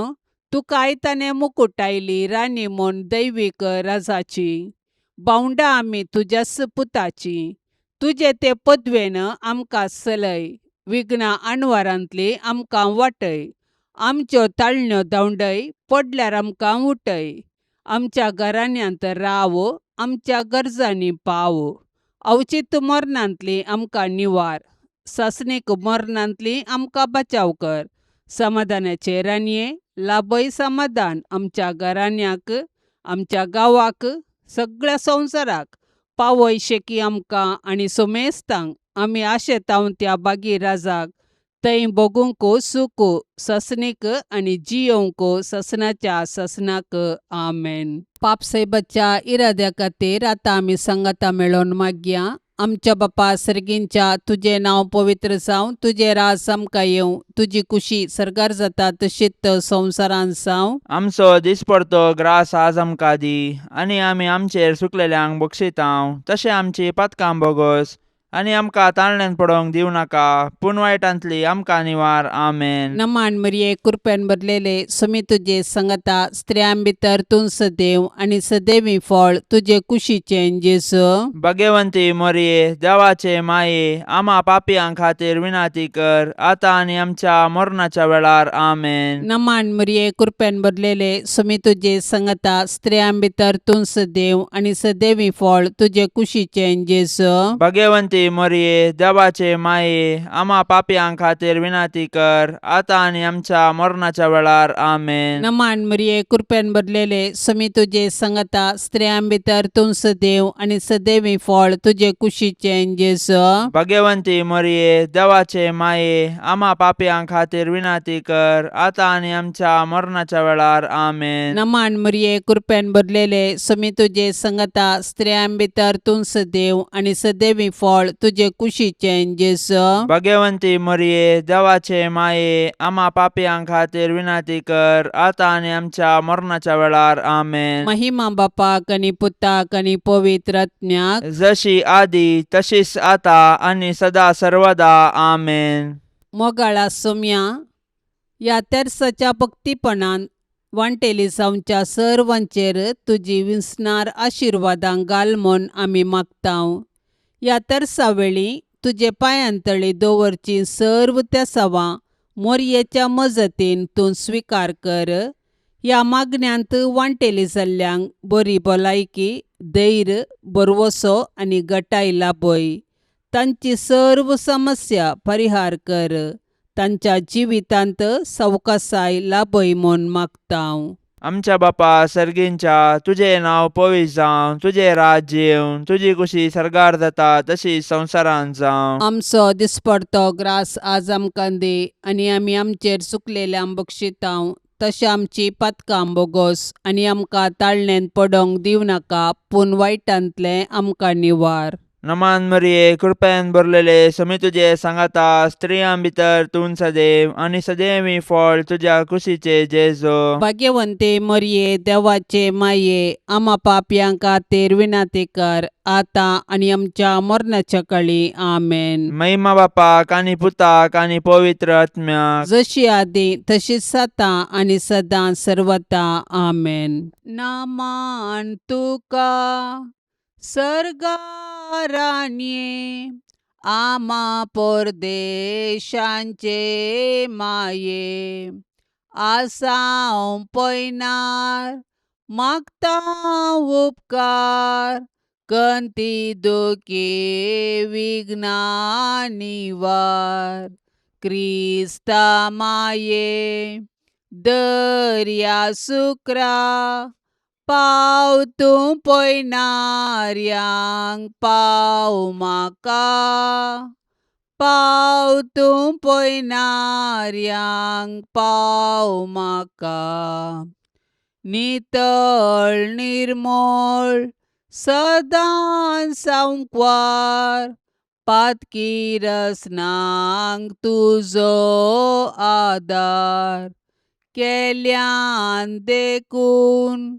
तुकाय ताणें मुकुटायली राणी म्हूण दैवीक राजाची. भावंडां आमी तुज्याच पुताची. तुजे ते पदवेन आमकां चलय. विघ्नां अणवारांतली आमकां वाटय. आमच्यो ताळण्यो धांवडय, पडल्यार आमकां उठय. आमच्या घराण्यांत राव, आमच्या गरजांनी पाव. अवचीत मरणांतली आमकां निवार. सासणीक मरणांतली आमकां बचाव कर. समाधानाचे राणये, लाभय समाधान आमच्या घराण्याक, आमच्या गांवाक, सगळ्या संवसाराक. पावय शेकी आमकां आनी सोमेस्तांक आमी आशेतांव त्या बागी राजाक थंय भोगूंक सुख ससनीक आनी जियोवंक ससनाच्या ससनाक. आमेन. पापसाहेबाच्या इराद्या खातीर आतां आमी सांगाता मेळोवन मागया. आमच्या बापा सर्गींच्या, तुजें नांव पवित्र जावं, तुजें राज आमकां येवं, तुजी कुशी सर्गार जाता तशीच संवसारांत जावं. आमचो दिसपडतो ग्रास आज आमकां दी आनी आमी आमचेर सुकलेल्यांक बक्षितांव तशें आमची पातकां बोगोस आनी आमकां ताळण्यान पडोवंक दिवं नाका, पूण वायटांतली आमकां निवार. आमेन. नमान मरिये, कृपेन भरलेले, सुमी तुजे संगता, स्त्रियां भितर तूं सदैव आनी सदैवी फळ तुजे कुशीचें जेजू. भगवंती मोरये, देवाचे माये, आमा पापयां खातीर विनंती कर, आतां आनी आमच्या मरणाच्या वेळार. आमेन. नमान मरिये, कृपेन भरलेले, सुमी तुजे संगता, स्त्रियां भितर तूं सदैव आनी सदैवी फळ तुजे कुशीचें जेजू. भगवंती मोरये, देवाचे माये, आमा पापयां खातीर विनंती कर, आतां आनी आमच्या मरणाच्या वेळार. आमेन. नमान मरिये, कृपेन भरलेले, सुमी तुजे संगता, स्त्रियां भितर तूं सदैव आनी सदैवी फळ तुजे कुशीचें जेजू. भगवंती मोरये, देवाचे माये, आमा पापयां खातीर विनंती कर, आतां आनी आमच्या मरणाच्या वेळार. आमेन. नमान मरिये, कृपेन भरलेले, सुमी तुजे संगता, स्त्रियां भितर तूं सदैव आनी सदैवी फळ तुजे कुशीचें जेजू. भगवंती मोरये, देवाचे माये, आमा पापयां खातीर विनंती कर, आतां आनी आमच्या मरणाच्या वेळार. आमेन. महिमा बापाक आनी पुताक आनी पवित्र आत्म्याक, जशी आदी तशीच आता आनी सदा सर्वदा. आमेन. मोगाळा सोम्या, ह्या तेर्साच्या भक्तीपणान वांटेली जावच्या सर्वांचेर तुजी विसणार आशिर्वादां घाल म्हूण आमी मागतांव. ह्या तेर्सा वेळी तुजे पांयांतळी दवरची सर्व तेसावां मोरयेच्या मजतीन तूं स्विकार कर. ह्या मागण्यांत वांटेली जाल्ल्यांक बरी भलायकी, धैर्य, भरवसो आनी गटाय लाभय. तांची सर्व समस्या परिहार कर. तांच्या जिवितांत सवकासाय लाभय म्हूण मागतांव. आमच्या बापा सर्गींच्या, तुजें नांव पवित्र जावं, तुजें राज्य येवं, तुजी कुशी सर्गार जाता तशी संवसारांत जावं. आमचो दिसपडतो ग्रास आज आमकां दी आनी आमी आमचेर चुकलेल्यांक बक्षितांव तशें आमची पातकां बोगोस आनी आमकां ताळणेंत पडोंक दिवं नाका, पूण वायटांतलें आमकां निवार. नमान मरिये, कृपेन भरलेले, समी तुजे सांगाता, स्त्रियां भितर तूं सदैव आनी सदैवी फळ तुज्या कुशीचे जेजो. भाग्यवंते मरिये, देवाचे माये, आमा पापयां खातीर विनंती कर, आतां आनी आमच्या मरणाच्या काळी. आमेन. महिमा बापाक आनी पुताक आनी पवित्र आत्म्याक, जशी आदी तशीच आतां आनी सदां सर्वता. आमेन. नामान तुका सर्गारान्ये, आमा परदेशांचे माये, आसाव पयनार मागता उपकार, कंती दुखी विघ्ना निवार. क्रिस्ता माये, दर्या सुक्रा, पाव तूं पयनार्यांक पाव म्हाका, पाव तूं पयनार्यांक पाव म्हाका. नितळ निर्मळ सदां सांकवार, पातकी रसनांक तुजो आदार, केल्यान देखून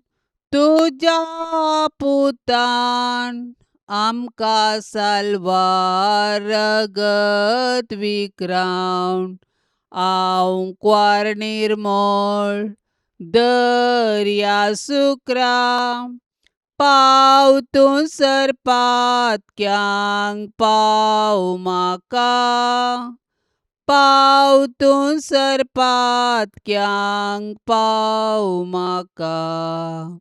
तुज्या पुतान आमकां साल्वार रगत विक्रावन. आंकवार निर्मळ दर्या सुक्रा, पाव तूं सरपातक्यांक पाव म्हाका, पाव तूं सरपातक्यांक पाव म्हाका.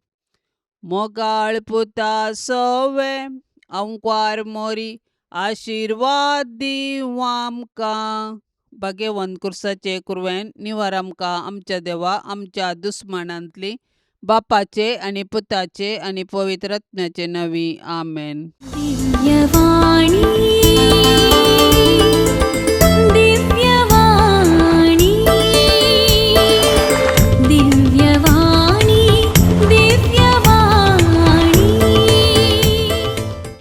मोगाळ पुता सोवे, आंकवार मोरी, आशिर्वाद दिवं आमकां. भाग्यवंत कुर्साचे कुरवेन निवार आमकां आमच्या देवा आमच्या दुस्मानांतली, बापाचे आनी पुताचे आनी पवित्र आत्म्याचे नवी. आमेन. दिव्यवाणी.